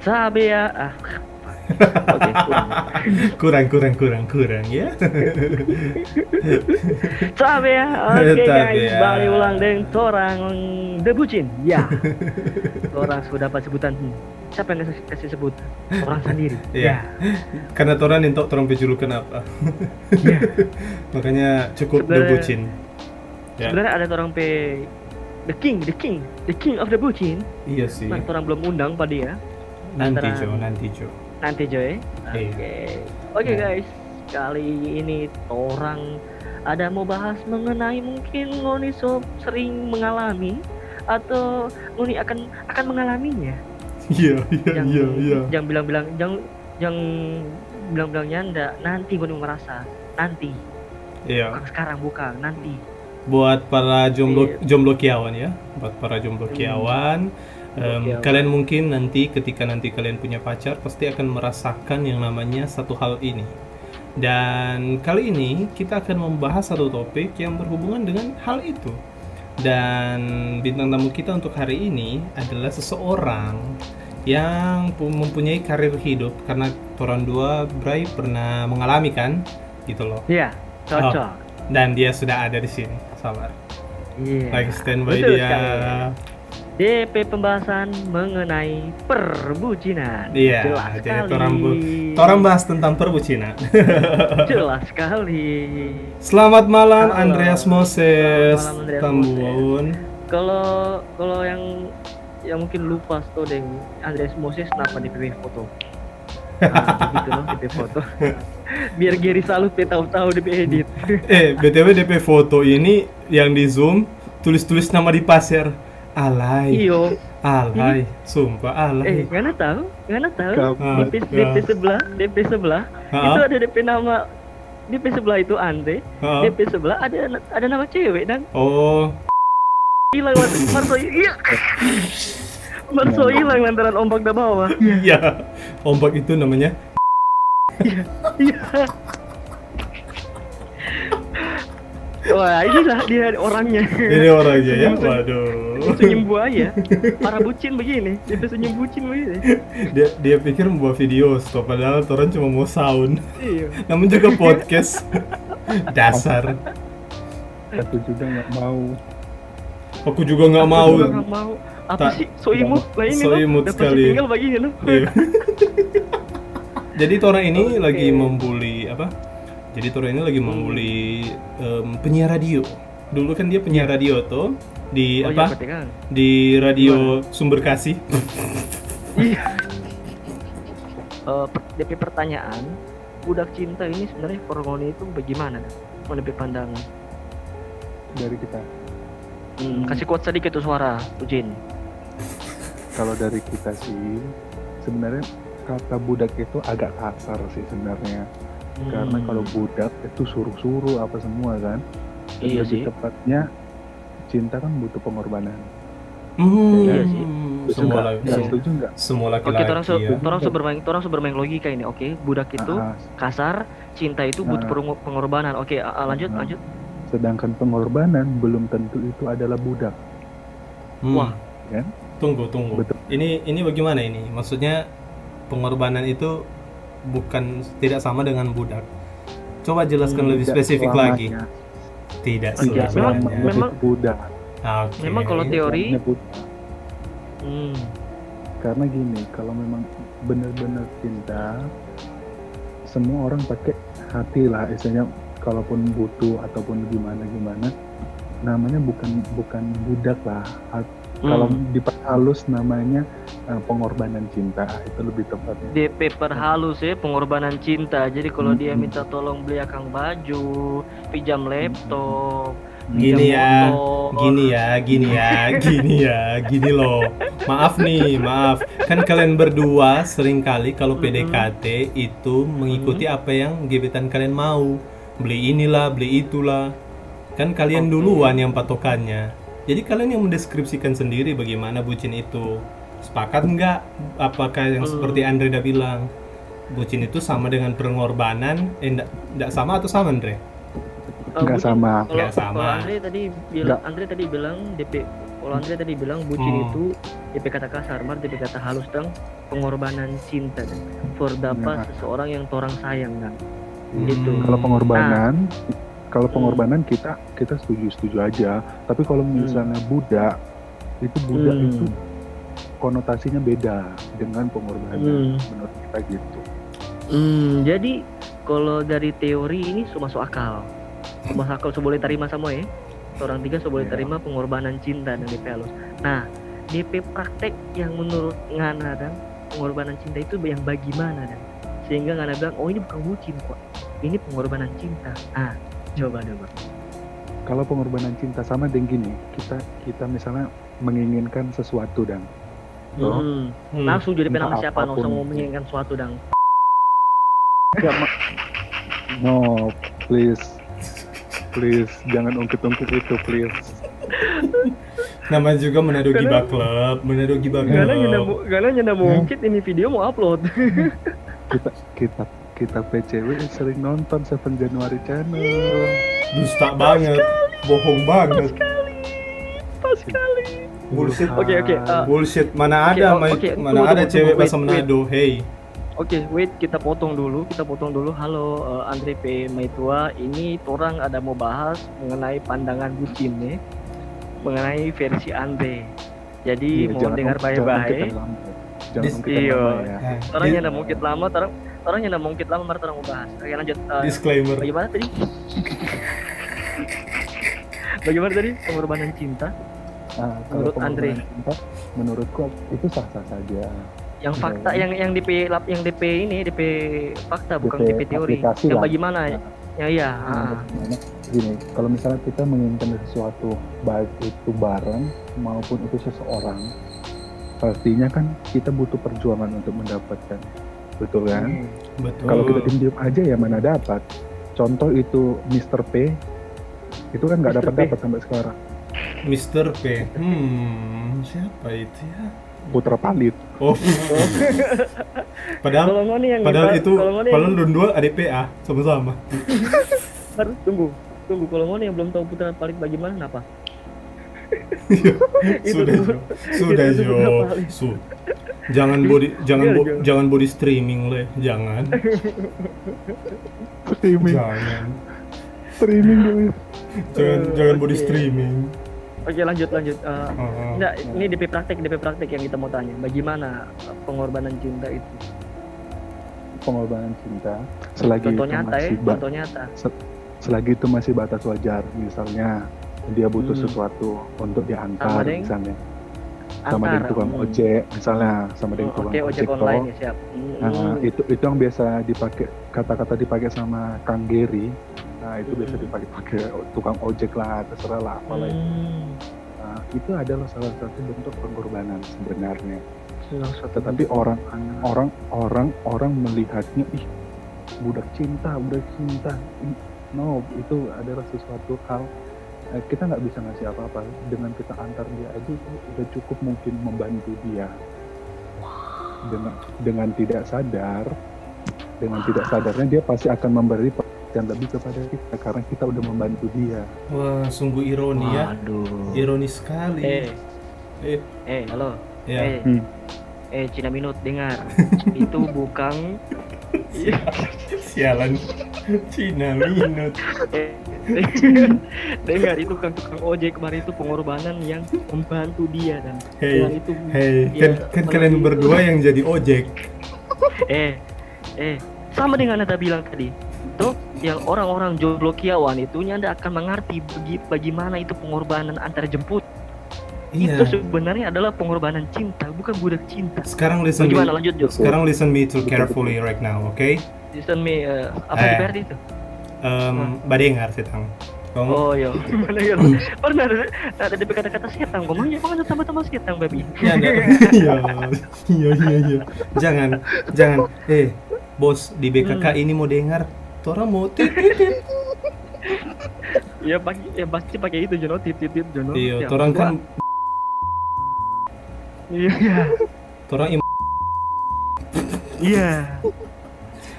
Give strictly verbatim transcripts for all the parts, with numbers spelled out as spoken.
Tabe ya. Ah. Oke, kurang. Kurang, kurang, kurang, kurang ya. Tabe ya. Oke, Tabe guys, ya. Balik ulang deng torang The Bucin. Ya. Torang sudah dapat sebutan. Hmm. Siapa yang kasih, kasih sebut? Orang sendiri. Iya. Karena torang nintau torang pe julukan apa. Ya. Makanya cukup The Sebenarnya- Bucin. Ya. Sebenarnya ada orang pe the king, the king, the king of the bucin. Iya sih. Nah, orang belum undang pa dia. Nanti Antara- Jo, nanti Jo. Nanti Jo ya. Iya. Oke. Oke Nah. Guys, kali ini orang ada mau bahas mengenai mungkin ngoni so sering mengalami atau ngoni akan akan mengalaminya. Iya, iya, Yang iya, iya. Jangan bilang-bilang jangan jangan bilang-bilang nyanda, nanti ngoni merasa nanti. Iya. Bukan sekarang, bukan, nanti. Buat para jomblo Iya. jomblo kiawan ya, buat para jomblo Hmm. kiawan, em, Jomblo kiawan. Kalian mungkin nanti ketika nanti kalian punya pacar pasti akan merasakan yang namanya satu hal ini. Dan kali ini kita akan membahas satu topik yang berhubungan dengan hal itu. Dan bintang tamu kita untuk hari ini adalah seseorang yang pu- mempunyai karir hidup karena torang dua Bray pernah mengalami kan gitu loh. Iya, cocok. Dan dia sudah ada di sini, sabar. Iya. Lagi standby Betul dia. Sekali. D P pembahasan mengenai perbucinan. Iya, Jelas jadi sekali. torang bu- torang bahas tentang perbucinan. Jelas sekali. Selamat malam Halo. Andreas Moses Selamat malam, Andreas Tambun. Kalau kalau yang yang mungkin lupa sto deng Andreas Moses, kenapa D P foto? Nah, begitu loh D P foto. Biar Gary Salut pe tahu-tahu D P edit. Eh, B T W D P foto ini yang di zoom tulis-tulis nama di pasir. Alay. Iyo. Alay. Sumpah Eh, alay. ngana tahu? Ngana tahu? Kap- Di P, D P sebelah, D P sebelah Hah? itu ada D P nama. Di P sebelah itu Andre. Hah? D P sebelah ada ada nama cewek dan Oh, hilang lantaran Marso. Iya. Marso hilang lantaran ombak da bawa. iya. Ombak itu namanya. Iya. Wah, inilah dia orangnya. Ini orangnya ya. Senyum, senyum. Waduh. Senyum buaya. Para bucin begini. Itu senyum bucin begini. Dia dia pikir mau buat video, stop, padahal torang cuma mau sound. Iya. Namun juga podcast. Dasar. Aku juga nggak mau. Aku juga nggak mau. Aku juga nggak mau. Apa Tak- sih? So imut lah ini So loh. imut Dapat sekali. Tinggal begini loh. Iya. Jadi torang ini Oke. lagi membuli apa? Jadi torang ini lagi membuli em, penyiar radio. Dulu kan dia penyiar radio tuh di Oh, apa? Iya, berarti kan. Di radio Sumber Kasih. Iya. Eh, per- D P pertanyaan, budak cinta ini sebenarnya for ngoni itu bagaimana? Ngoni pe pandangan? Dari kita. Hmm, kasih kuat sedikit tuh suara, Ujin. Kalau dari kita sih, sebenarnya kata budak itu agak kasar sih sebenarnya. Hmm. Karena kalau budak itu suruh-suruh apa semua kan. Dan Iya lebih sih. Tepatnya cinta kan butuh pengorbanan. Hmm, Iya sih. Setuju semua nggak? lagi. Nggak setuju nggak? Semua Oke, laki-laki torang so, ya. torang so bermain, torang so bermain logika ini, oke? Budak itu Ah, ah. Kasar, cinta itu butuh Nah. perungu- pengorbanan. Oke, a- a- lanjut, Nah. lanjut. Sedangkan pengorbanan belum tentu itu adalah budak, Hmm. Wah. kan? Tunggu, tunggu. Betul. Ini ini bagaimana ini? Maksudnya pengorbanan itu bukan tidak sama dengan budak. Coba jelaskan Hmm. lebih Tidak spesifik lagi. Selamanya. Tidak Oke, selamanya. Selamanya budak. Oke. Memang kalau teori, Selamanya budak. Hmm. Karena gini, kalau memang benar-benar cinta, semua orang pakai hati lah, istilahnya kalaupun butuh ataupun gimana-gimana, namanya bukan bukan budak lah. At- Hmm. Kalau diperhalus namanya eh, pengorbanan cinta, itu lebih tepatnya. D P perhalus ya, pengorbanan cinta. Jadi kalau dia Hmm. minta tolong beli akang baju, pinjam laptop, Gini pinjam ya, motor. gini ya, gini ya, gini ya, gini loh. Maaf nih, maaf. Kan kalian berdua sering kali kalau Mm-mm. P D K T itu mengikuti apa yang gebetan kalian mau. Beli inilah, beli itulah. Kan kalian Oke. duluan yang patokannya. Jadi kalian yang mendeskripsikan sendiri bagaimana bucin itu. Sepakat nggak? Apakah yang Hmm. seperti Andre udah bilang? Bucin itu sama dengan pengorbanan? Eh, ndak, ndak sama atau sama, Andre? Eh, Nggak bucin, sama. Kalau, Nggak sama. Kalau Andre tadi bilang, Nggak. Andre tadi bilang D P, Kalau Andre tadi bilang bucin itu D P kata kasar, mar D P kata halus dang pengorbanan cinta dang. For dapa seseorang yang torang sayang dang. Gitu. Kalau pengorbanan, nah, kalau pengorbanan kita kita setuju-setuju aja. Tapi kalau misalnya budak, itu budak itu konotasinya beda dengan pengorbanan menurut kita gitu. Hmm, jadi kalau dari teori ini so masuk akal. So masuk akal, so boleh tarima samua ya. Orang tiga so boleh tarima pengorbanan cinta dan D P halus. Nah, D P praktek yang menurut ngana dan pengorbanan cinta itu yang bagaimana dan sehingga ngana bilang, "Oh, ini bukan bucin kok. Ini pengorbanan cinta." Ah, coba deh, Bang. Kalau pengorbanan cinta sama deng gini, kita kita misalnya menginginkan sesuatu dan Hmm. Langsung jadi penang siapa, no, so mau menginginkan suatu dang. No, please. Please, jangan ungkit-ungkit itu, please. Namanya juga Manado Giba Club, Manado Giba Club. Karena nyanda mau ungkit ini video mau upload. Kita kita kita pe cewek sering nonton Seven January Channel. Dusta banget, bohong banget. Pas sekali. Bullshit. Oke, oke. Bullshit. Mana ada mana ada cewek bahasa Manado. Hey. Oke, wait, kita potong dulu, kita potong dulu. Halo, uh, Andre pe maitua, ini torang ada mau bahas mengenai pandangan bucin nih, mengenai versi Andre. Jadi iya, mau dengar bae-bae. Jangan ungkit lama ya. Orang yang mau ungkit lama, orang orang yang mau ungkit lama, mar orang mau bahas. Oke, lanjut. Uh, Disclaimer. Bagaimana tadi? Bagaimana tadi pengorbanan cinta? Nah, menurut Andre, cinta, menurutku itu sah-sah saja. Yang fakta, yang yang D P yang D P ini, D P fakta, bukan D P teori. Yang bagaimana? Ya, iya. Gini, kalau misalnya kita menginginkan sesuatu, baik itu barang maupun itu seseorang, pastinya kan kita butuh perjuangan untuk mendapatkan, betul kan? Betul. Kalau kita diem-diem aja ya mana dapat. Contoh itu Mister P, itu kan nggak dapat dapat sampai sekarang. Mister P, hmm, siapa itu ya? Putra Palit. Oh. Padahal, padahal itu, padahal dong dua ada P A sama-sama. Harus tunggu, tunggu. Kalau ngoni yang belum tahu Putra Palit bagaimana, kenapa? Sudah jo, sudah jo. Su, jangan body, jangan bo, jangan body streaming le, jangan. Streaming. Jangan. Streaming dulu. Jangan, jangan body streaming. Oke, lanjut, lanjut. Uh, enggak, ini D P praktek, D P praktek yang kita mau tanya. Bagaimana pengorbanan cinta itu? Pengorbanan cinta selagi contoh nyata, ya, contoh nyata. Selagi itu masih batas wajar, misalnya dia butuh hmm. sesuatu untuk diantar, sama misalnya sama dengan tukang hmm. ojek, misalnya sama dengan oh, tukang okay, ojek, ojek online, ya, siap. Hmm. Nah, itu itu yang biasa dipakai, kata-kata dipakai sama Kang Gary. Nah, itu hmm. biasa dipakai pakai tukang ojek lah, terserah lah, apalah hmm. itu. Nah, itu adalah salah satu bentuk pengorbanan sebenarnya. Tetapi orang orang orang orang melihatnya, ih, budak cinta, budak cinta. No, itu adalah sesuatu hal eh, kita nggak bisa ngasih apa-apa. Dengan kita antar dia aja itu udah cukup mungkin membantu dia. Dengan dengan tidak sadar, dengan tidak sadarnya dia pasti akan memberi yang lebih kepada kita karena kita udah membantu dia. Wah, sungguh ironi ya. Aduh. Ironi sekali. Eh, eh, eh halo. Ya. Eh. Hmm. Eh, Cina Minut, dengar. Itu bukan Sialan. Cina Minut. Eh, dengar, itu bukan tukang ojek, kemarin itu pengorbanan yang membantu dia dan hey, itu hey, kan, kan kalian berdua yang jadi ojek. Eh, eh, sama dengan Nata bilang tadi. Tuh, yang orang-orang jomblo kiawan itu nyanda akan mengerti bagi, bagaimana itu pengorbanan antar jemput. Iya. Itu sebenarnya adalah pengorbanan cinta, bukan budak cinta. Sekarang listen Bagaimana, me, lanjut, Jo? Sekarang listen me too carefully right now, okay? Listen me, uh, apa eh, itu? Um, badengar setang. Oh iya, badengar. Pernah ada, ada di kata-kata setang, ngomongnya jangan tambah-tambah setang, babi. Iya, iya, iya, iya. Jangan, jangan. Eh, bos di B K K hmm. ini mau dengar. Torang mau tit, tit, tit. Iya, pasti pakai itu, Jono, tit, tit, tit, Jono. Iya, torang kan Iya, iya. Torang im- Iya.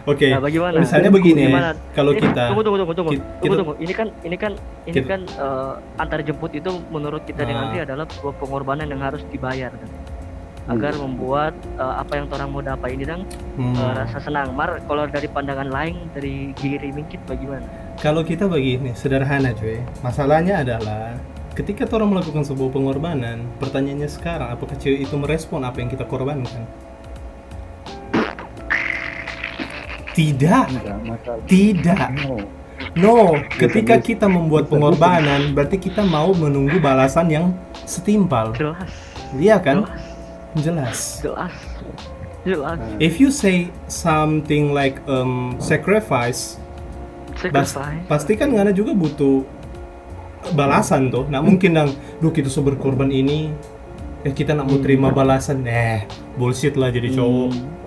Oke, Nah, bagaimana? Misalnya begini, Gimana? Kalau Ini, kita, tunggu, tunggu, tunggu, tunggu, kit- tunggu, kita- tunggu. Ini kan, ini kan, ini kita- kan eh, antar jemput itu menurut kita dengan Ah. Ri adalah sebuah pengorbanan yang harus dibayar, kan? Agar Hmm. membuat eh, apa yang orang mau dapat ini dang Hmm. eh, rasa senang. Mar, kalau dari pandangan lain dari Giri Mingkit bagaimana? Kalau kita begini, sederhana cuy. Masalahnya adalah ketika orang melakukan sebuah pengorbanan, pertanyaannya sekarang, apakah cewek itu merespon apa yang kita korbankan? Tidak. Enggak masalah. Tidak. No. No, ketika biasa. Kita membuat Biasa, pengorbanan, berarti kita mau menunggu balasan yang setimpal. Jelas. Iya kan? Jelas. Jelas. Jelas. Jelas. If you say something like um, sacrifice, bas- Sacrifice. Pasti kan ngana juga butuh balasan tuh. Nah mungkin dang, duh kita so berkorban ini, eh kita nak mau terima balasan, eh bullshit lah jadi cowok.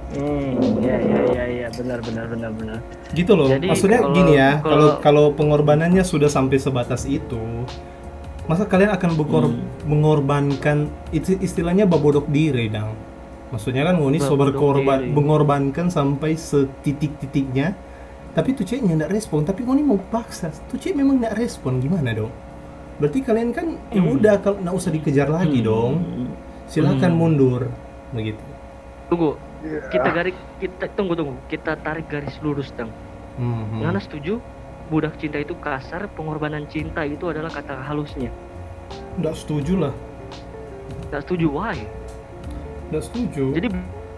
Hmm, ya, ya, ya, ya, benar, benar, benar, benar. Gitu loh. Jadi, Maksudnya kalau- gini ya, kalau kalau- kalau pengorbanannya sudah sampai sebatas itu, masa kalian akan bekor- Hmm. mengorbankan itu istilahnya babodok diri dang. Maksudnya kan ngoni so Babodok berkorban, diri. Mengorbankan sampai setitik-titiknya, tapi tu ceweknya ndak respon, tapi ngoni mau paksa, tu cewek memang ndak respon, gimana dong? Berarti kalian kan ya Hmm. Udah, kalau ndak usah dikejar lagi Hmm. dong. Silahkan Hmm. Mundur begitu. Tunggu. Iya. Kita garis kita tunggu tunggu. Kita tarik garis lurus dang. Hmm. Ngana setuju? Budak cinta itu kasar, pengorbanan cinta itu adalah kata halusnya. Ndak setuju lah. Nggak setuju, why? Ndak setuju. Jadi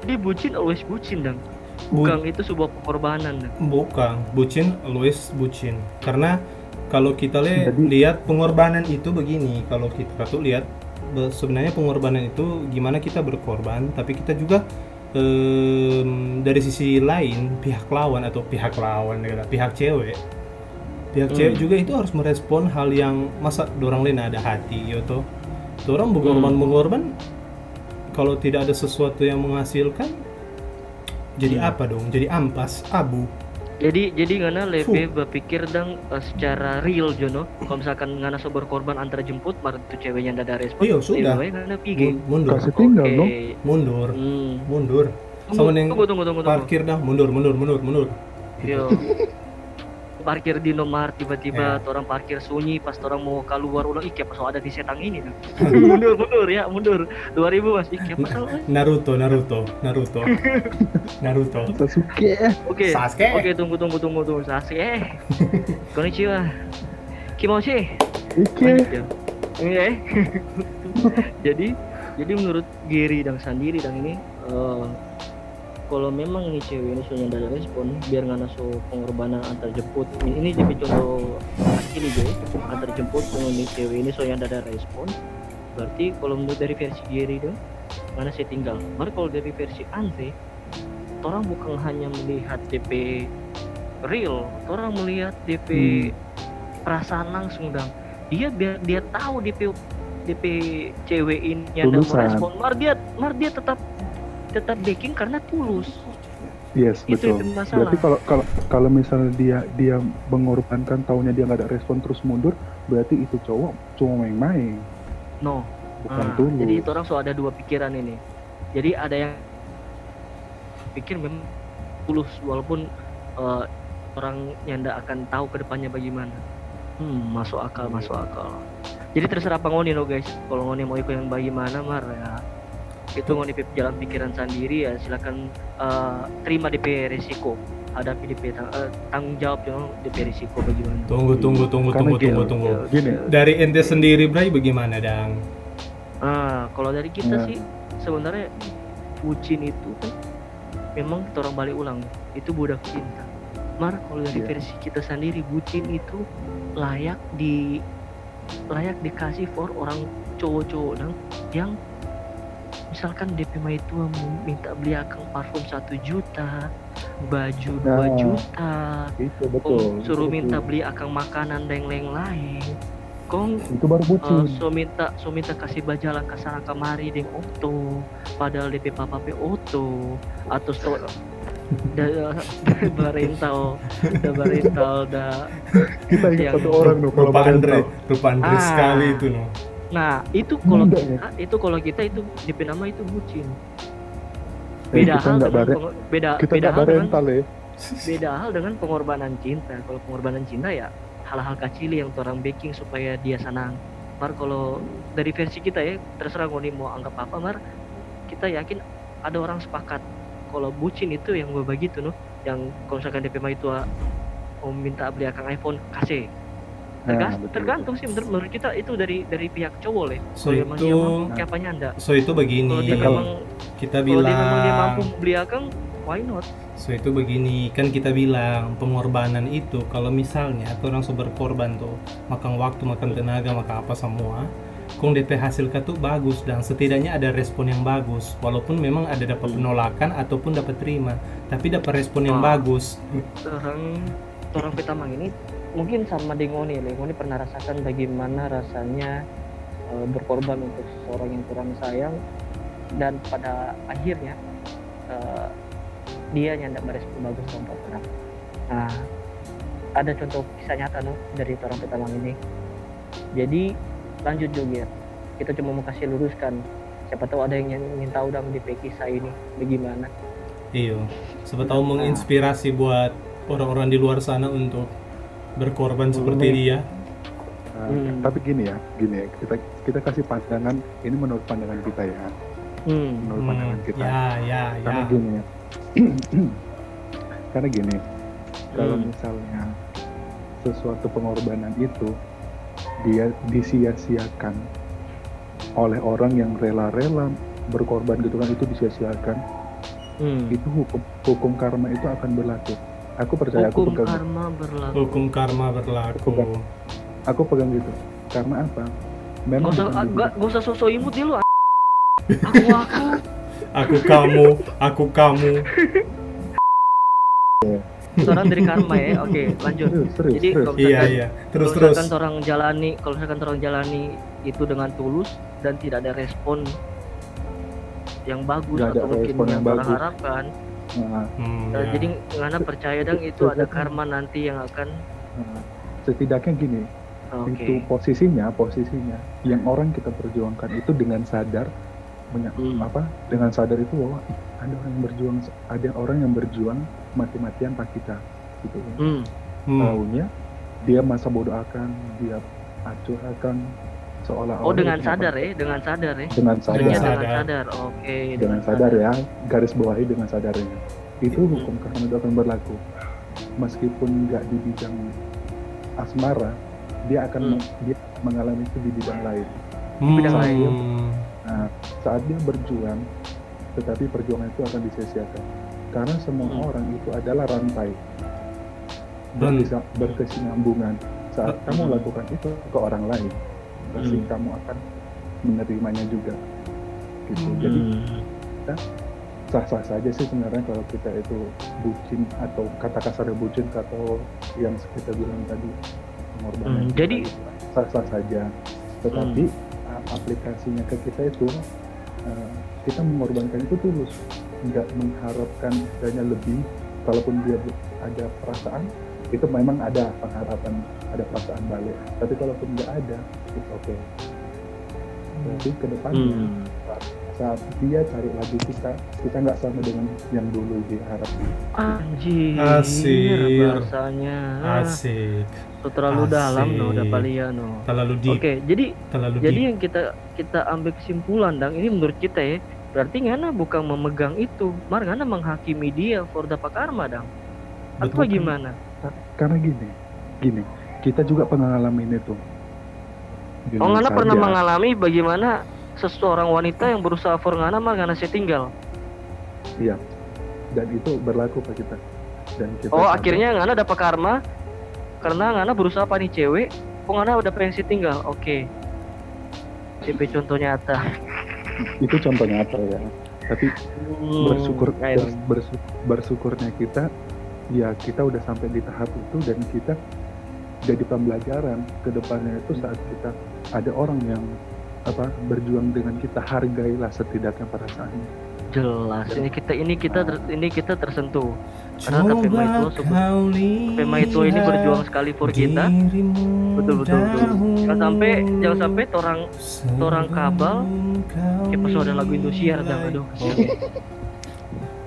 jadi bucin always bucin dang. Bu- Bukan itu sebuah pengorbanan dang. Bukan, bucin always bucin. Karena kalau kita le- Jadi- lihat pengorbanan itu begini, kalau kita tuh lihat be- sebenarnya pengorbanan itu gimana kita berkorban, tapi kita juga em, dari sisi lain pihak lawan atau pihak lawan ya, pihak cewek, pihak cewek juga itu harus merespon hal yang masa dorang lain ada hati gitu. Dorang berkorban berkorban, kalau tidak ada sesuatu yang menghasilkan, jadi apa dong? Jadi ampas, abu. Jadi jadi ngana lebih berpikir dang eh, secara real jo no. Kalau misalkan ngana so berkorban antar jemput, mar tu ceweknya ndak ada respon, Iya, sudah. Lebih baik ngana pigi. Mun- Mundur, Kasih tinggal Oke. dong. Mundur, Hmm. Mundur. Tunggu, Sama yang tunggu, tunggu, tunggu, tunggu. Parkir dah, mundur, mundur, mundur, mundur. Yo. Parkir di nomor tiba-tiba Iya. Orang parkir sunyi pas orang mau keluar ulang, ih, apa so ada di setang ini dang. Mundur, mundur ya, mundur. Dua ribu mas, ih, apa so? Naruto, Naruto, Naruto. Naruto. Sasuke. Oke. Sasuke. Oke, tunggu tunggu tunggu tunggu Sasuke. Eh. Konnichiwa. Kimochi. Oke. Lanjut ya. Iya. Eh. Jadi jadi menurut Giri dang sandiri dang ini eh, kalau memang ini cewek ini so nyanda ada respon, biar ngana so pengorbanan antar jemput. Ini, ini jadi contoh kecil aja ya. Antar jemput, kalau ini cewek ini so nyanda ada respon. Berarti kalau menurut dari versi Giri dong, ngana se tinggal. Baru kalau dari versi Andre, orang bukan hanya melihat D P real, orang melihat D P perasaan langsung dang. Dia biar dia tahu D P D P cewek ini ada Tulusan. Respon, mar dia mar dia tetap tetap backing karena tulus. Yes, Itu betul. yang masalah. Berarti kalau kalau kalau misalnya dia dia mengorbankan, taunya dia nggak ada respon terus mundur, berarti itu cowok cuma main-main, No. bukan Ah, tulus. Jadi itu orang so ada dua pikiran ini. Jadi ada yang pikir memang tulus walaupun eh, orang nyanda akan tahu ke depannya bagaimana. Hmm, masuk akal, masuk akal. Jadi terserah apa ngoni no guys. Kalau ngoni mau ikut yang bagaimana mar ya itu ngoni pe jalan pikiran sendiri ya silakan eh, terima D P resiko, hadapi D P tang- eh, tanggung jawab dong D P resiko bagaimana. Tunggu, tunggu, tunggu, Karena tunggu, gini, tunggu, tunggu. Gini, Dari ente sendiri, Bray, bagaimana, Dang? Ah, kalau dari kita Nah. sih sebenarnya bucin itu kan memang kita orang balik ulang itu budak cinta. Mar kalau dari Iya. Versi kita sendiri bucin itu layak di layak dikasih for orang cowok-cowok dang yang misalkan D P maitua mau minta beli akang parfum satu juta, baju dua Nah. juta, Itu betul. kong Itu suruh betul. Minta beli akang makanan deng laeng-laeng. Kong Itu baru eh, bucin. So minta so minta kasih bajalan ka sana kamari deng oto, padahal D P papa pe oto atau sto da, da barental, da barental, da Kita ingat yang satu orang tuh kalau Rupa Andre, barental. Rupa Andre Ah. Sekali itu, no. Nah, itu kalau Enggak, kita, itu kalau kita itu D P nama itu bucin. Beda kita hal nggak dengan bare- pengo- beda kita beda nggak hal dengan barental ya. Beda hal dengan pengorbanan cinta. Kalau pengorbanan cinta ya hal-hal kecil yang orang bikin supaya dia senang. Mar kalau dari versi kita ya, terserah ngoni mau anggap apa, mar kita yakin ada orang sepakat kalau bucin itu yang begitu no, yang kalau misalkan D P maitua mau minta beli akang iPhone, kasih. Nah, Tergas- betul, tergantung sih menurut, menurut kita itu dari dari pihak cowok ya. So Kalau emang dia itu- mau, kapan nyanda. So itu begini. Kalau dia Betul. memang Kita kalau dia memang dia bilang, mampu beli akang, why not? So itu begini, kan kita bilang pengorbanan itu kalau misalnya orang so berkorban tuh, makan waktu, makan tenaga, makan apa semua, kong D P hasil ka tuh bagus dan setidaknya ada respon yang bagus, walaupun memang ada dapat Hmm. penolakan ataupun dapat terima, tapi dapat respon yang Ah. bagus. Orang orang pertama ini mungkin sama deng ngoni, le. Ngoni pernah rasakan bagaimana rasanya eh, berkorban untuk seseorang yang kurang sayang, dan pada akhirnya eh, dia nyanda merespon bagus dong pa orang. Nah, ada contoh kisah nyata no dari orang pertama ini. Jadi lanjut juga, kita cuma mau kasih luruskan. Siapa tahu ada yang ingin tahu dong di kisah ini bagaimana. Iyo, siapa tahu menginspirasi buat orang-orang di luar sana untuk berkorban seperti Boleh. dia. Nah, Hmm. Tapi gini ya, gini ya, kita kita kasih pandangan, ini menurut pandangan kita ya, Hmm. menurut Hmm, pandangan kita. Ya, ya, Karena ya. gini ya, karena gini, kalau Hmm. misalnya sesuatu pengorbanan itu dia disia-siakan oleh orang yang rela-rela berkorban gitu kan, itu disia-siakan, Hmm. itu hukum hukum karma itu akan berlaku. Aku percaya, aku Hukum pegang karma berlaku. Hukum karma berlaku. Aku pegang gitu. Karena apa? Memang Gak usah, bukan ah, di- gak, gak usah sosok imut deh lu. Aku aku Aku kamu, aku kamu. Orang dari karma ya. Oke, lanjut. Serius, serius, Jadi serius. kalau Iya, misalkan iya. Terus, kalau terus. misalkan orang jalani, kalau misalkan orang jalani itu dengan tulus dan tidak ada respon yang bagus Nggak ada atau mungkin respon yang yang orang bagus. harapkan, Nah, Hmm, nah, ya. jadi ngana percaya dong itu ada karma nanti yang akan. nah, setidaknya gini, Oke. itu posisinya, posisinya yang orang kita perjuangkan itu dengan sadar, menya- Hmm. apa, dengan sadar itu bahwa, "Ih, ada orang yang berjuang, ada orang yang berjuang mati-matian pa kita," gitu kan. Hmm. Hmm. Taunya dia masa bodoh akan, dia acur akan, seolah-olah Oh, dengan itu sadar apa- ya, dengan sadar ya. Dengan sadar. Dengan sadar. sadar. Oke, Dengan sadar ya, garis bawahi dengan sadar ya. Itu hukum karma itu akan berlaku. Meskipun nggak di bidang asmara, dia akan Hmm. dia akan mengalami itu di bidang lain. Bidang lain. Hmm. Nah, saat dia berjuang, tetapi perjuangan itu akan disia-siakan. Karena semua Hmm. orang itu adalah rantai. Dan- Berkesa- berkesinambungan. Saat Hmm. kamu lakukan itu ke orang lain, pasti Hmm. kamu akan menerimanya juga. Gitu. Hmm. Jadi Hmm. sah-sah saja sih sebenarnya kalau kita itu bucin, atau kata kasarnya bucin, atau yang kita bilang tadi, pengorbanan Hmm, kita jadi itu sah-sah saja. Tetapi Hmm. uh, aplikasinya ke kita itu, uh, kita mengorbankan itu tulus, nggak mengharapkan danya lebih. Kalaupun dia bu- ada perasaan, itu memang ada pengharapan, ada perasaan balik. Tapi kalaupun nggak ada, it's okay. Berarti ke depannya, Hmm. saat dia cari lagi kita, kita nggak sama dengan yang dulu diharapkan. Anjir, Asir. Bahasanya. Asik. So terlalu dalam no, udah Asik. palia no. Terlalu deep. Oke, jadi Terlalu jadi deep. Yang kita kita ambil kesimpulan dang, ini menurut kita ya, berarti ngana bukan memegang itu, mar ngana menghakimi dia for dapa karma dang. Atau Betul, kan? Gimana? Karena gini, gini, kita juga pernah ngalamin itu. Oh, ngana pernah mengalami bagaimana seseorang wanita yang berusaha for ngana, mar ngana se tinggal? Iya. Dan itu berlaku ke kita. Dan kita Oh, sadar. Akhirnya ngana dapa karma karena ngana berusaha pa ni cewek, kong ngana dapa yang se tinggal. Oke. Depe contoh nyata. Itu contoh nyata ya. Tapi Hmm, bersyukur ayo. bers- bersu- bersyukurnya kita, ya, kita udah sampai di tahap itu dan kita jadi pembelajaran ke depannya itu saat kita ada orang yang apa berjuang dengan kita, hargailah setidaknya perasaannya. Jelas. Ini kita ini kita ter- ini kita tersentuh. Karena Coba tapi maitua kau lihat. Tapi maitua ini berjuang sekali for kita. Dirimu Betul, betul, betul. Jangan sampai dahulu jangan sampai torang torang kabal sebelum kau kayak pas ada lagu Indosiar dang, nilai. Aduh, kasihan. Oke.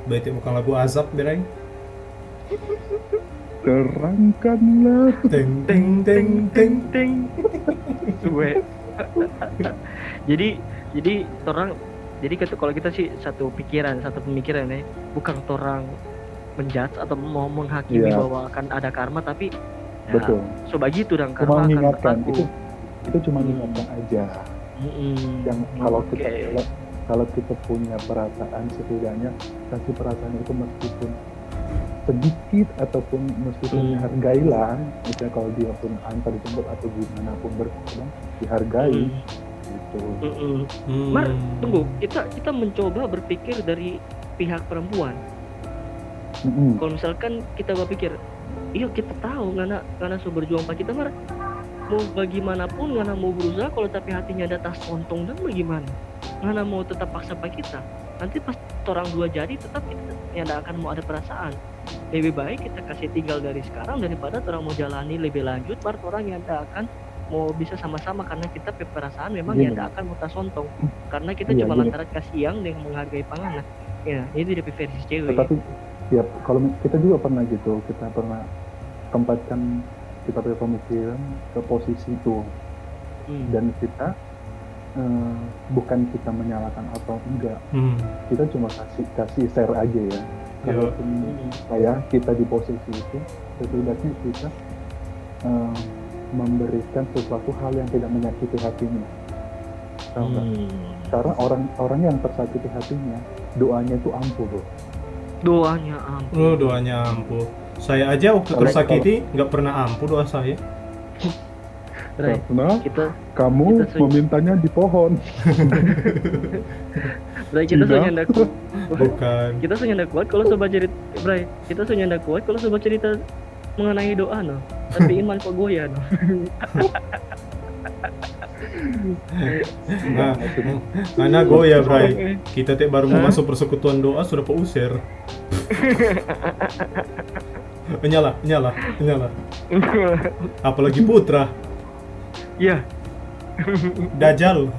Berarti bukan lagu azab, Bray. Terangkanlah. Teng teng teng teng teng. Suwe. Jadi jadi orang, jadi kata, kalau kita sih satu pikiran, satu pemikiran ya, bukan orang menjudge atau mau menghakimi Iya. Bahwa akan ada karma, tapi ya, Betul. So begitu dong, Cuma karma akan mengingatkan, berlaku. Itu itu cuma Hmm. mengingatkan aja. Mm-mm. Yang kalau kita Oke. kalau kita punya perasaan, setidaknya kasih perasaan itu meskipun sedikit ataupun meskipun Hmm. Dihargailah. Misalnya kalau dia pun antar jemput atau gimana pun berkorban, dihargai. Hmm. Gitu. Mm-mm. Hmm. Mar, tunggu, kita kita mencoba berpikir dari pihak perempuan. Mm-mm. Kalau misalkan kita berpikir, iyo, kita tahu ngana ngana so berjuang pa kita, mar mau bagaimanapun ngana mau berusaha, kalau tapi hatinya ada tasontong, dan bagaimana? Ngana mau tetap paksa pa kita, nanti pas orang dua jadi, tetap kita nyanda akan mau ada perasaan. Lebih baik kita kasih tinggal dari sekarang daripada orang mau jalani lebih lanjut, mar orang nyanda akan mau bisa sama-sama karena kita pe perasaan memang Gini. Nyanda akan mau tasontong, karena kita Iya, cuma gini. Lantaran kasiang deng menghargai pangan. Ya, itu dia versi cewek. Tetapi tiap kalau kita juga pernah gitu, kita pernah tempatkan kita punya pemikiran ke posisi itu. Hmm. Dan kita eh, bukan kita menyalahkan atau enggak, Hmm. kita cuma kasih kasih share aja ya. Iya. Kalaupun Hmm. kayak kita di posisi itu, setidaknya kita eh, memberikan sesuatu hal yang tidak menyakiti hatinya. Tahu nggak? Hmm. Karena orang orang yang tersakiti hatinya, doanya itu ampuh, bro. Doanya ampuh. Oh, doanya ampuh. Saya aja waktu Kalau- tersakiti nggak pernah ampuh doa saya. Bray, Karena kita kamu kita sering- memintanya di pohon. Bray, kita Tidak. so nyanda kuat. Bukan. Kita so nyanda kuat kalau so bacerita, Bray. Kita so nyanda kuat kalau so bacerita mengenai doa, no. Tapi iman kok goyah, no. Nah, mana goyah, Bray? Kita te baru mau masuk persekutuan doa sudah pe user. Nyala, nyala, nyala. Apalagi Putra, Ya, Dajal,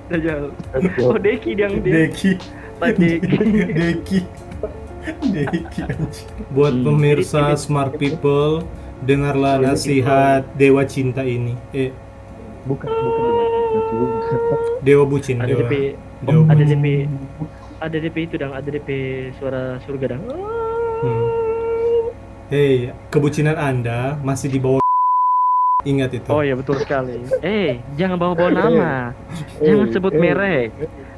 Dajal. Oh, Deki yang dia. Deki, Pak Deki. Deki, Deki, anjing. Buat Hmm. pemirsa Deki, Deki. Smart People, dengarlah Oh, Deki. Nasihat Dewa Cinta ini. Eh, Bukan, bukan. Bukan. Dewa Bucin, Ada Dewa. D P, Dewa ada Bucin. D P, ada D P itu, dang. Ada D P suara surga, dang. Hmm. Hei, kebucinan Anda masih di bawah. Ingat itu. Oh ya, betul sekali. Eh, jangan bawa-bawa nama. Jangan Eh, sebut eh. Merek.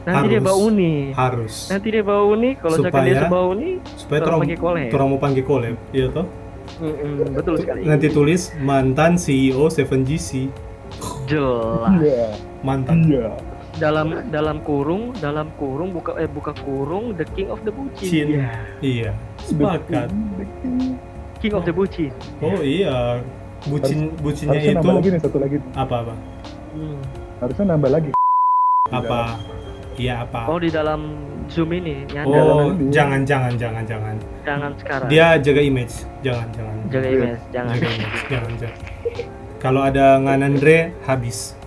Nanti dia Harus. Bau Uni. Harus. Nanti dia Bau Uni, kalau misalkan dia Supaya- Bau Uni, Supaya orang orang pakai collab. Orang mau pakai collab, iya toh? Mm-mm, betul sekali. Nanti tulis mantan C E O Seven G C. Jelas. Iya, Mantan. iya. Dalam dalam kurung, dalam kurung buka eh buka kurung, the king of the bucin. Cin. Iya. Iya. Sepakat. King of the bucin. Oh iya. Bucin bucinnya Harusnya itu nambah lagi nih, satu lagi. Apa-apa? Hmm. Harusnya nambah lagi. Apa? Iya, apa? Oh, di dalam Zoom ini nyanda. Oh, ini. Jangan, jangan, jangan, jangan. Jangan sekarang. Dia jaga image. Jangan, jangan. Jaga Iya. Image, jangan. Jaga image. Jangan, jangan. Kalau ada Nganandre, habis.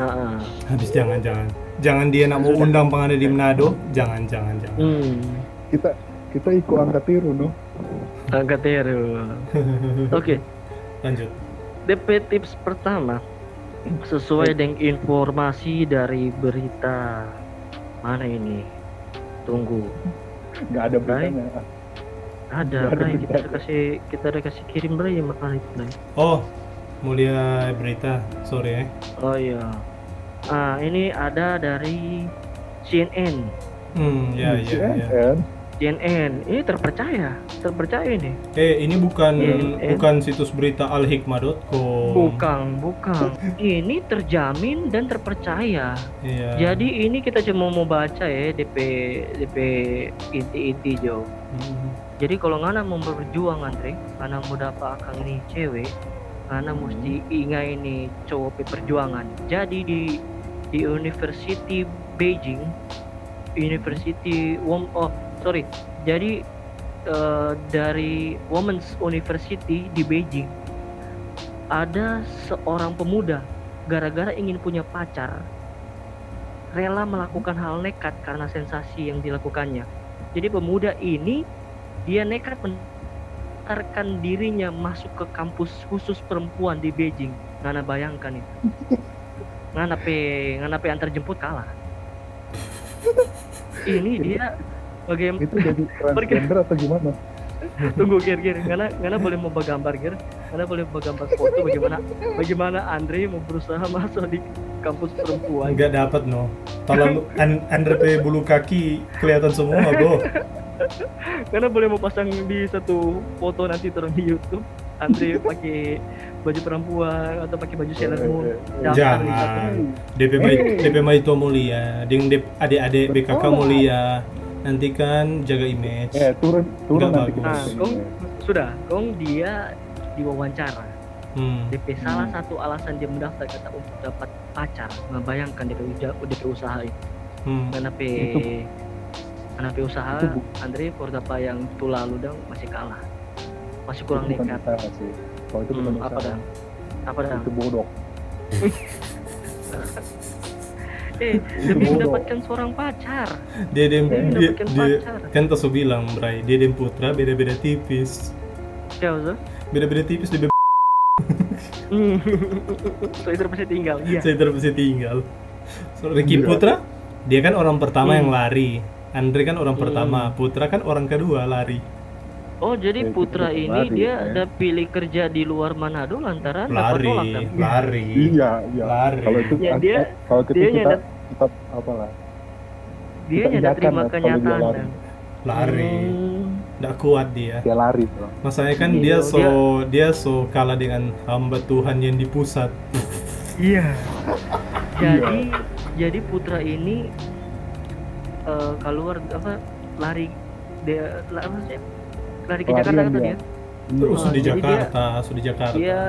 Heeh. Habis, jangan, jangan. Jangan dia nak mau undang pangana di Manado. Jangan, jangan, jangan. Hmm. Kita kita ikut angkat tiru, no? Angkat tiru. Oke, Lanjut. D P tips pertama sesuai dengan informasi dari berita mana ini? Tunggu. Nggak ada beritanya. Ada, Nggak ada Bray. Kita beritanya. Ada kasih, kita ada kasih kirim, Bray, yang mana itu, Bray? Oh, mau lihat berita. Sorry, eh. Oh iya. Ah, ini ada dari C N N. Hmm, ya, ya, ya. C N N. C N N. Ini terpercaya, terpercaya ini. Eh, ini bukan Iya, iya. bukan situs berita al hikmah dot com. Bukan, bukan. Ini terjamin dan terpercaya. Iya. Jadi ini kita cuma mau baca ya D P D P inti-inti jo. Hmm. Jadi kalau ngana mau berjuang, Andre, ngana mau dapa akang ni cewek, ngana Hmm. musti inga ini cowok pe perjuangan. Jadi di di University Beijing, University Wom oh sorry, jadi eh, dari Women's University di Beijing ada seorang pemuda gara-gara ingin punya pacar rela melakukan hal nekat karena sensasi yang dilakukannya. Jadi pemuda ini dia nekat mendaftarkan dirinya masuk ke kampus khusus perempuan di Beijing. Ngana bayangkan itu. Ngana pe, ngana pe antar jemput kalah. Ini dia bagaimana? Itu jadi transgender atau gimana? Tunggu, Gir, Gir. Ngana, ngana boleh mo bagambar, Gir? Ngana boleh bagambar foto bagaimana, bagaimana Andre mo berusaha masuk di kampus perempuan? Nggak dapat, no. Terlalu an, Andre pe bulu kaki kelihatan semua, bro. Ngana boleh mo pasang di satu foto nanti turun di YouTube. Andre pakai baju perempuan atau pakai baju Sailor Moon. Daftar di satu. Jangan. D P mai, D P mai tua mulia. Ding dep ade-ade B K K mulia. Nanti kan jaga image. Eh, turun, turun Nggak nanti bagus. kita Nah, sini. kong sudah, kong dia diwawancara. Hmm. D P salah satu alasan dia mendaftar kata untuk dapat pacar. Nah, bayangkan D P uja-, D P usaha itu. Hmm. Ngana pe, Itu ngana pe usaha, Itu bu- Andre, for dapa yang tu lalu dang masih kalah. Masih Itu kurang bukan nekat. usaha sih. Kalau itu bukan Hmm, apa usaha. Dang? Apa Dang? Itu bodoh. Eh, Itu demi bodoh. mendapatkan seorang pacar. Dia dem, Dia dia, mendapatkan dia, pacar. Kan tak so bilang, Bray. Dia dem Putra beda-beda tipis. Siapa tuh? Beda-beda tipis, dia be- Hmm. So itu pasti tinggal. Iya. Saya terus bisa tinggal. So, Ricky Iya. Putra, dia kan orang pertama Hmm. yang lari. Andre kan orang Hmm. Pertama, Putra kan orang kedua lari. Oh, jadi Ya, itu Putra bukan ini lari, dia ya. Ada pilih kerja di luar Manado lantaran dapat Lari, tolak kan? Lari. Iya, iya. Lari. Kalau itu Ya, kan- dia- kalau itu dia kita nyanda- tetap apalah. Dia Kita nyanda iyakan terima lah kalau dia kenyataan lari. Dang. Lari. Hmm. Nggak kuat dia. Dia lari tuh. Masalahnya kan Iya, dia so dia dia so kalah dengan hamba Tuhan yang di pusat. Iya. Jadi jadi Putra ini eh, keluar apa lari dia la- apa sih? Lari ke Lari Jakarta yang kata dia. dia. Terus Oh, di jadi dia- Jakarta, so di Jakarta. Dia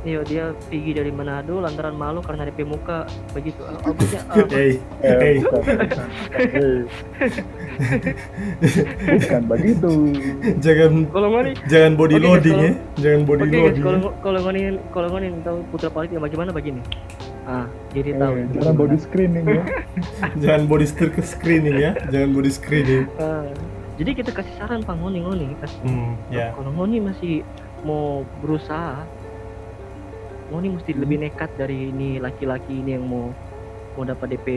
iya dia pergi dari Manado lantaran malu karena dia pe muka begitu. Eh, apa sih? Eh, Hey, Eh, hey, bukan. Eh, bukan begitu. Jangan Kalau ngoni jangan body Oke, loading kalau- ya. Jangan body Oke guys, loading. kalau Ya. Ngo- kalau ngoni kalau ngoni tahu Putra Parit yang bagaimana begini. Ah, jadi tahu. Eh, jangan body screening ya. Jangan body screening ya. Jangan body screening. Ah, jadi kita kasih saran pa ngoni ngoni kasih. Hmm, ya. Kalau ngoni masih mau berusaha, ngoni mesti lebih nekat dari ini laki-laki ini yang mau mau dapat D P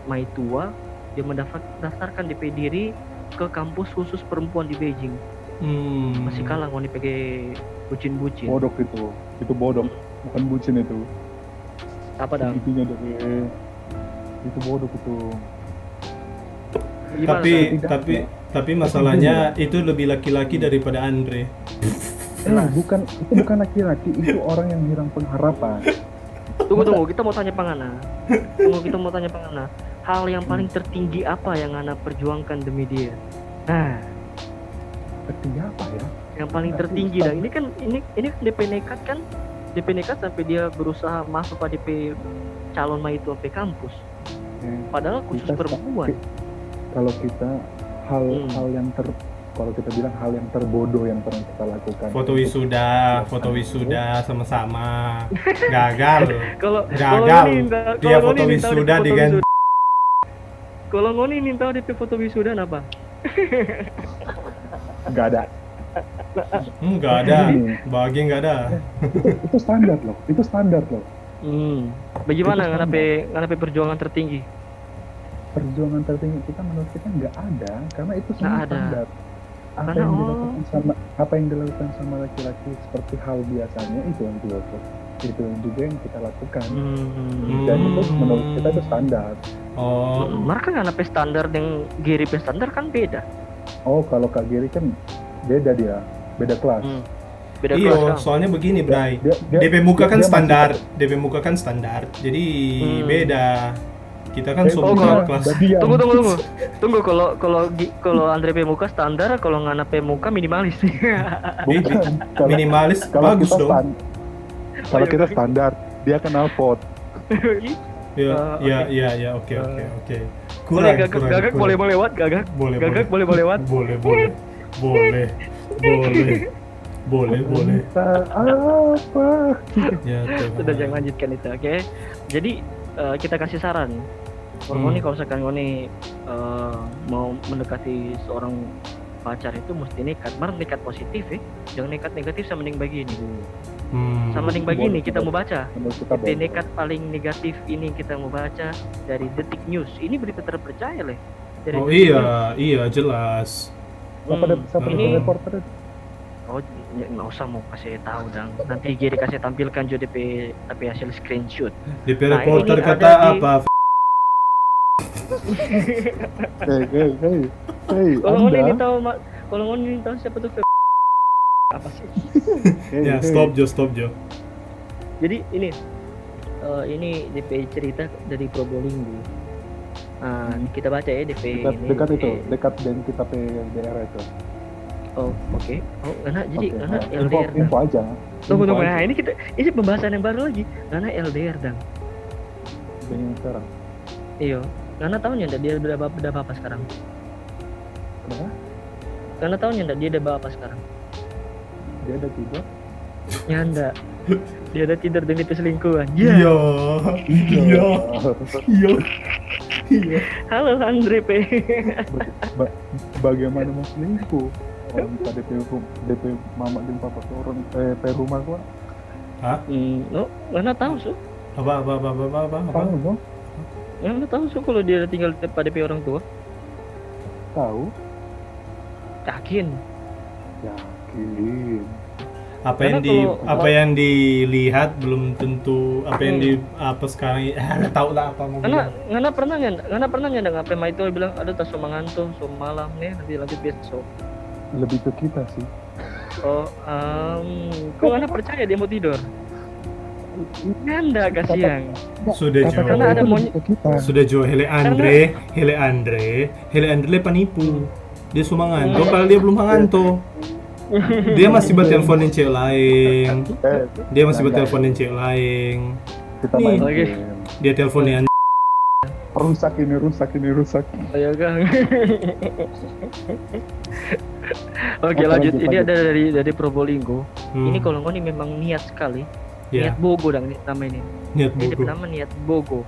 maitua, dia mendaftar daftarkan D P diri ke kampus khusus perempuan di Beijing. Hmm. Masih kalah ngoni pake bucin-bucin. Bodoh itu. Itu bodoh. Bukan bucin itu. Apa Dang? Intinya dari itu bodoh itu. Gimana, Tapi Dang? Tidak. tapi tapi masalahnya itu lebih laki-laki daripada Andre. Eh, bukan, itu bukan laki-laki, itu orang yang hilang pengharapan. Tunggu tunggu, kita mau tanya pa ngana. Tunggu, kita mau tanya pa ngana. Hal yang paling tertinggi apa yang ngana perjuangkan demi dia? Nah, Tertinggi apa ya? Yang paling Nah, tertinggi susah. Dang. Ini kan ini ini kan D P nekat kan? D P nekat sampai dia berusaha masuk pa D P calon maitua pe kampus. Eh, Padahal khusus kita sa- perempuan. ki- Kalau kita hal Hmm. hal yang ter kalau kita bilang hal yang terbodoh yang pernah kita lakukan. Foto Untuk wisuda, melakukan foto itu. wisuda sama-sama. Gagal. Kalau Gagal. kalau ngoni nintau- Dia kalau foto ngoni nintau wisuda foto dengan wisuda. Kalau ngoni nintau D P foto wisuda apa? Nggak ada. Enggak ada. Gini. Bagi enggak ada. Itu standar loh. Itu standar loh. Hmm. Bagaimana Itu ngana standar. pe ngana pe perjuangan tertinggi? Perjuangan tertinggi kita menurut kita nggak ada karena itu semua Nggak ada. standar. Apa Karena, yang oh. dilakukan sama apa yang dilakukan sama laki-laki seperti hal biasanya itu yang kita lakukan. Itu juga yang kita lakukan. Hmm. Dan itu menurut kita itu standar. Oh. Maka ngana pe standar deng Giri pe standar kan beda. Oh, kalau Kak Giri kan beda dia, beda kelas. Hmm. Beda Iyo, kelas kan. Soalnya begini, Bray. Dia- dia- D P muka dia- kan dia masih standar, D P muka kan standar. Jadi Hmm. beda. Kita kan Eh, so Oh, beda kalau- kelas. Jadi yang Tunggu tunggu tunggu. Tunggu kalau kalau Gi- kalau Andre pe muka standar, kalau ngana pe muka minimalis. Beda. Kalau- Minimalis kalau bagus kita dong. stan- kalau iya, kita bagus. Standar, dia knalpot. Ih, Ya, Ah, ya, oke. ya, ya, oke, Ah. oke, oke. Boleh Kurang, gagak, kurang, gagak kurang. Boleh melewat gagak. Boleh, Gagak boleh. Boleh melewat. Boleh, boleh. Boleh, boleh. Boleh, boleh. Boleh, boleh. Minta apa? Ya, Tuhan. Sudah, jangan lanjutkan itu, oke? Jadi eh, kita kasih saran. Kalau ngoni, kalau misalkan ngoni, eh, mau mendekati seorang pacar itu mesti nekat, mar nekat positif ya, jangan nekat negatif sama deng bagini. Hmm. Sama deng bagini kita mau baca. Menurut kita boleh. Nekat paling negatif ini kita mau baca dari Detik News. Ini berita terpercaya leh. Dari Detik News. Oh iya, iya jelas. Siapa de-, siapa de-, reporter itu? Oh, nggak usah mau kasih tahu dang. Nanti Giri kasih tampilkan juga D P, tapi hasil screenshot. D P reporter kata apa? Hey, hey, hey, hey, kalau ngoni ini tahu, kalau ngoni ini tahu siapa tuh? Apa sih? Ya, stop jo, stop jo. Jadi ini, eh, ini D P cerita dari Probolinggo. Ah, kita baca ya D P ini. Dekat itu, eh, dekat dengan kita pe daerah itu. Oh, oke. Oh, karena jadi karena L D R. Info aja. Tunggu, tunggu. Nah, ini kita, ini pembahasan yang baru lagi. Karena L D R dang. Dengan sekarang. Iyo. Karena tahu nyanda dia udah bapa, udah bapa sekarang. Kenapa? Karena tahu nyanda dia udah bapa sekarang. Dia ada tidur? Nyanda. Dia ada tidur dengan itu selingkuhan. Iya. Iya. Iya. Halo Andre P. Bagaimana mau selingkuh? Orang tadi pe, de pe mama deng papa pe orang, eh, pe rumah gua. Hah? Hmm, no, ngana tahu su. Apa, apa, apa? Tahu su. Ngana tahu su kalau dia tinggal pa de pe orang tua? Tahu. Yakin? Yakin. Apa yang di, apa yang dilihat belum tentu apa yang di, apa sekarang, eh, nggak tahu lah apa mau bilang. Ngana pernah nyanda, ngana pernah nyanda ngape mai itu bilang, "Aduh, ta so manganto, so malam nih, nanti lanjut besok." Lebih ke kita sih. Oh, em, kok ngana percaya dia mau tidur? Nyanda, kasiang. Sudah jo. Sudah jo, hele Andre, hele Andre, hele Andre panipu. Dia so manganto, padahal dia belum manganto. Dia masih batelfon deng cewek laeng. Dia masih batelfon deng cewek laeng. Kita main game. Dia telfon yang rusak ini, rusak ini, rusak. Ayo, Kang. Oke, lanjut. Ini ada dari, dari Probolinggo. Ini kalau ngoni memang niat sekali. Niat bogo dang nama ini. Niat bogo. Dia nama niat bogo.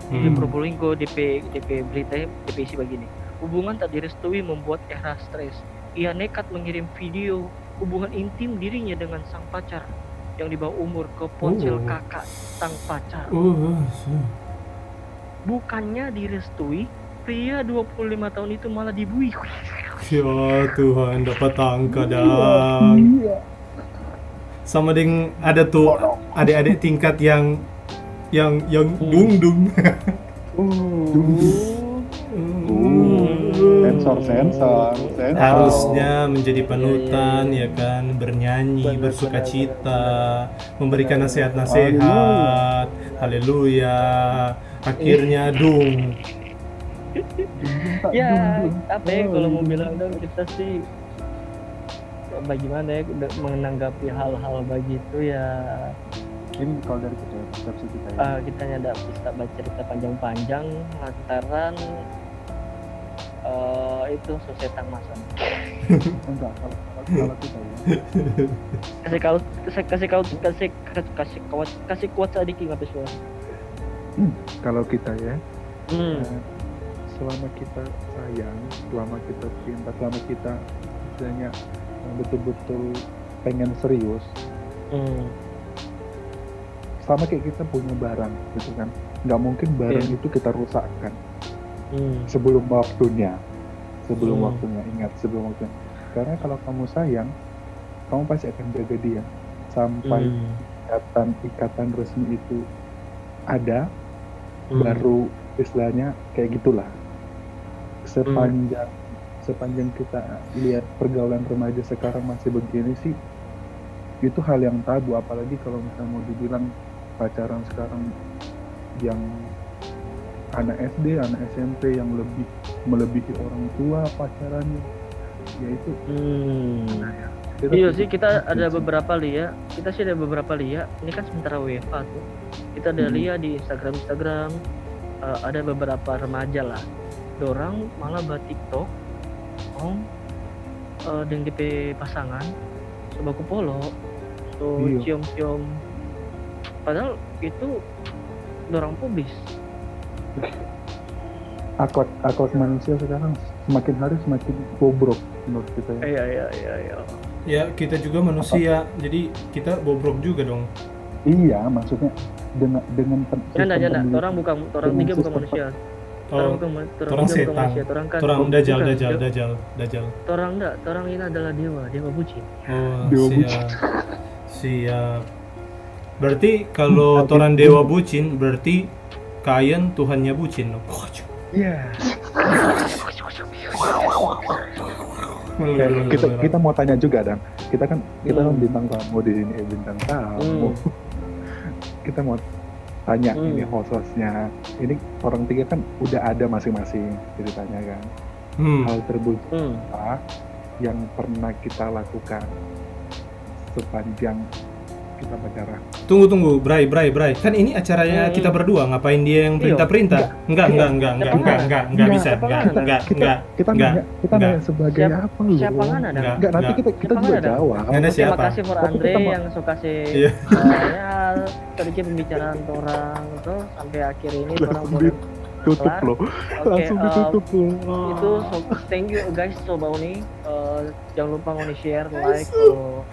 Di Probolinggo, D P, D P berita, D P isi bagini. Hubungan tak direstui membuat Ehra stres. Ia nekat mengirim video hubungan intim dirinya dengan sang pacar yang di bawah umur ke ponsel kakak sang pacar. Bukannya direstui, pria dua puluh lima tahun itu malah dibui. Ya Tuhan, dapat tangka dang. Iya. Sama deng ada tu adik-adik tingkat yang, yang, yang dung dung. Sensor, sensor, sensor. Harusnya menjadi panutan, ya kan, bernyanyi, bersukacita, memberikan nasihat-nasihat. Haleluya. Akhirnya dung. Ya, apa ya, kalau mau bilang dong, kita sih bagaimana ya, menanggapi hal-hal begitu ya. Ini kalau dari kita ya, persepsi kita ya. Ah, kita nyanda bisa bacerita panjang-panjang lantaran, eh, itu so setang masa. Enggak, kalau, kalau, kalau kita ya. Kasih kau, kasih, kasih kau, kasih, kasih, kasih kuat, kasih kuat sadiki ngape suara. Kalau kita ya, eh, selama kita sayang, selama kita cinta, selama kita misalnya betul-betul pengen serius, sama kayak kita punya barang gitu kan, nggak mungkin barang itu kita rusakkan sebelum waktunya, sebelum waktunya, ingat, sebelum waktunya. Karena kalau kamu sayang, kamu pasti akan jaga dia sampai ikatan, ikatan resmi itu ada, baru istilahnya kayak gitulah. Sepanjang, sepanjang kita lihat pergaulan remaja sekarang masih begini sih, itu hal yang tabu, apalagi kalau misalnya mau dibilang pacaran sekarang yang anak S D, anak S M P yang lebih melebihi orang tua pacarannya, ya itu. Iyo sih, kita ada beberapa lia, kita sih ada beberapa lia. Ini kan sementara W F H tuh, kita ada lia di Instagram, Instagram, eh, ada beberapa remaja lah, dorang malah ba TikTok, kong, eh, deng depe pasangan, so baku polo, so ciom-ciom. Padahal itu dorang publis. Akhlak, akhlak manusia sekarang semakin hari semakin bobrok menurut kita ya. Iya, iya, iya, iya. Ya, kita juga manusia, jadi kita bobrok juga dong. Iya, maksudnya dengan dengan pen- Janda, sistem janda. pendidikan, Orang bukan, orang dengan tiga bukan sistem- manusia. Oh, Orang bukan, orang orang tiga bukan setan. Manusia. Orang kan Orang dajal, bukan, dajal, jo- dajal, dajal. Orang enggak, orang ini adalah dewa, dewa bucin. Oh, Dewa siap. bucin. Siap. Berarti kalau Tapi- torang dewa bucin, berarti Kayan Tuhannya bucin dong. Iya. Kayak kita kita mau tanya juga, Dang. Kita kan kita kan bintang tamu di sini, eh, bintang tamu. Kita mau tanya Hmm. ini host-hostnya. Ini orang tiga kan udah ada masing-masing ceritanya kan. Hmm. Hal terburuk Hmm. apa yang pernah kita lakukan sepanjang kita pacaran? Tunggu, tunggu, Bray, Bray, Bray. Kan ini acaranya Hmm. kita berdua, ngapain dia yang Iya. perintah-perintah? Enggak, enggak, enggak, enggak, Siapa enggak, ngana? enggak, enggak bisa, Siapa enggak, ngana? enggak, Kita enggak, kita enggak. nanya kita nanya sebagai Siapa- apa lu? Siapa ngana, Dang? Enggak, Enggak, nanti enggak. kita kita Siapa juga ngana, Dang? jawab. Ngana Terima siapa? kasih for Tapi Andre kita ma- yang so kasih Iya. eh, ya, sedikit pembicaraan orang tuh sampai akhir ini orang Langsung boleh ditutup kelar. Loh. Oke, Langsung eh, ditutup loh. Itu so, thank you guys, so bau nih. Eh, jangan lupa ngoni share, like kalau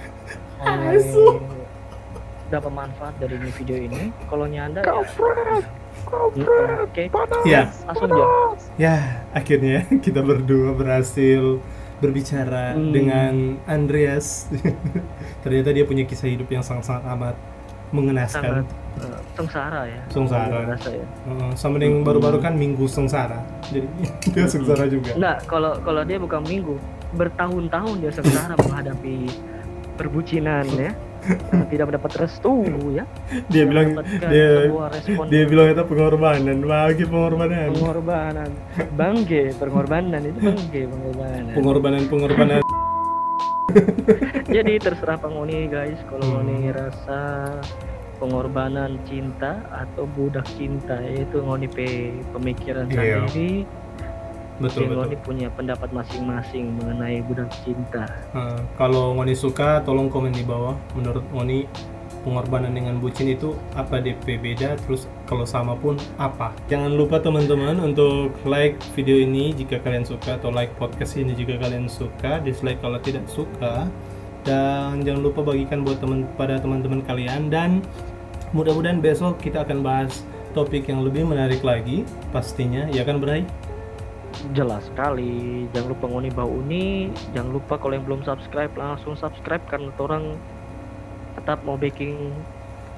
ngoni dapat manfaat dari ini video ini. Kalau nyanda ya, Kampret, oke. panas, Iya. Langsung aja. panas. Ya, akhirnya kita berdua berhasil berbicara Hmm. dengan Andreas. Ternyata dia punya kisah hidup yang sangat-sangat amat mengenaskan. Sangat eh, sengsara ya. Sengsara. Kalau rasa ya. Heeh, sama dengan baru-baru kan Minggu Sengsara. Jadi dia sengsara juga. Enggak, kalau kalau dia bukan minggu, bertahun-tahun dia sengsara menghadapi perbucinan ya. Eh, tidak mendapat restu ya. Dia bilang Mendapatkan dia sebuah respon dia bilang itu pengorbanan, bagi pengorbanan. Pengorbanan. Bangke pengorbanan itu bangke pengorbanan. Pengorbanan, pengorbanan. Jadi terserah pa ngoni guys, kalau Hmm. ngoni rasa pengorbanan cinta atau budak cinta, itu ngoni pe pemikiran Iya. sendiri. Betul, Yang betul. Ngoni punya pendapat masing-masing mengenai budak cinta. Nah, kalau ngoni suka, tolong komen di bawah. Menurut ngoni, pengorbanan dengan bucin itu apa D P beda? Terus kalau sama pun apa? Jangan lupa teman-teman untuk like video ini jika kalian suka, atau like podcast ini jika kalian suka, dislike kalau tidak suka. Dan jangan lupa bagikan buat teman pada teman-teman kalian, dan mudah-mudahan besok kita akan bahas topik yang lebih menarik lagi pastinya, ya kan, Bray? Jelas sekali. Jangan lupa ngoni bau uni. Jangan lupa kalau yang belum subscribe, langsung subscribe karena orang tetap mau bikin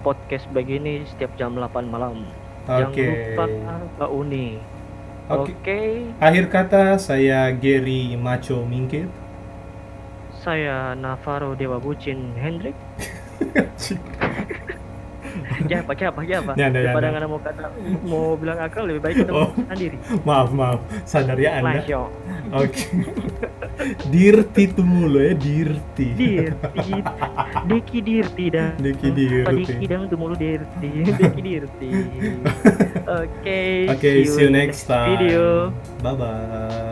podcast begini setiap jam delapan malam. Jangan Oke. Lupa bau uni. Oke. Oke. Akhir kata, saya Gary Macho Mingkir. Saya Navarro Dewa Bucin Hendrik. Ya, pakai apa? Ya, apa? Nyanda, Daripada nyanda. Ngana mau kata, mau bilang akal, lebih baik kita Oh. Sendiri. Maaf, maaf. Sadari Anda. Nice, yo. Oke. Dirty tu mulu ya, dirty. Dirty. Deki dirty dah. Deki Apa dirty. Deki dang tu mulu dirty. Deki dirty. Oke. Oke, see you next time. Video. Bye bye.